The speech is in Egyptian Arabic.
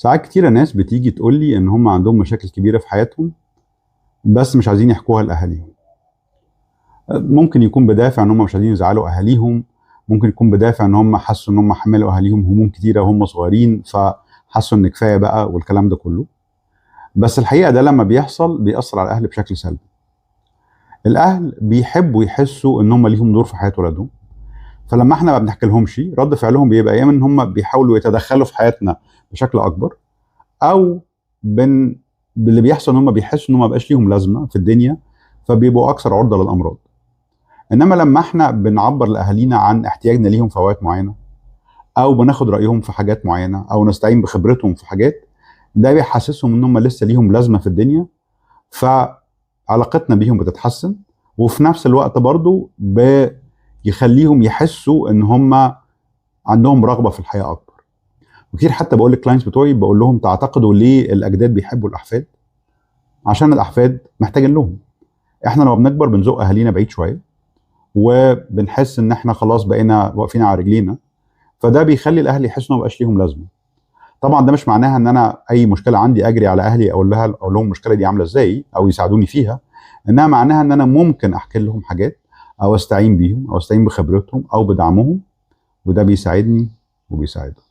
ساعات كتيرة ناس بتيجي تقول لي ان هم عندهم مشاكل كبيرة في حياتهم بس مش عايزين يحكوها لاهاليهم. ممكن يكون بدافع ان هم مش عايزين يزعلوا اهاليهم، ممكن يكون بدافع ان هم حسوا ان هم حملوا اهاليهم هموم كتيرة وهم صغيرين فحسوا ان كفاية بقى والكلام ده كله. بس الحقيقة ده لما بيحصل بيأثر على الاهل بشكل سلبي. الاهل بيحبوا يحسوا ان هم ليهم دور في حياة ولادهم، فلما احنا ما بنحكي لهمش رد فعلهم بيبقى يا اما ان هم بيحاولوا يتدخلوا في حياتنا بشكل اكبر، او اللي بيحصل ان هم بيحسوا ان هم ما بقاش ليهم لازمه في الدنيا فبيبقوا اكثر عرضه للامراض. انما لما احنا بنعبر لاهالينا عن احتياجنا ليهم في اوقات معينة، او بناخد رايهم في حاجات معينة، او نستعين بخبرتهم في حاجات، ده بيحسسهم ان هم لسه ليهم لازمه في الدنيا، فعلاقتنا بيهم بتتحسن، وفي نفس الوقت برضو بيخليهم يحسوا ان هم عندهم رغبة في الحياة اكبر. وكتير حتى بقول لل clients بتوعي، بقول لهم تعتقدوا ليه الاجداد بيحبوا الاحفاد؟ عشان الاحفاد محتاجين لهم. احنا لما بنكبر بنزق اهالينا بعيد شوية، وبنحس ان احنا خلاص بقينا واقفين على رجلينا، فده بيخلي الاهل يحسوا ان ما بقاش ليهم لازمه. طبعا ده مش معناها ان انا اي مشكلة عندي اجري على اهلي اقول لهم المشكلة دي عامله ازاي او يساعدوني فيها، انها معناها ان انا ممكن احكي لهم حاجات او استعين بيهم او استعين بخبرتهم او بدعمهم، وده بيساعدني وبيساعدهم.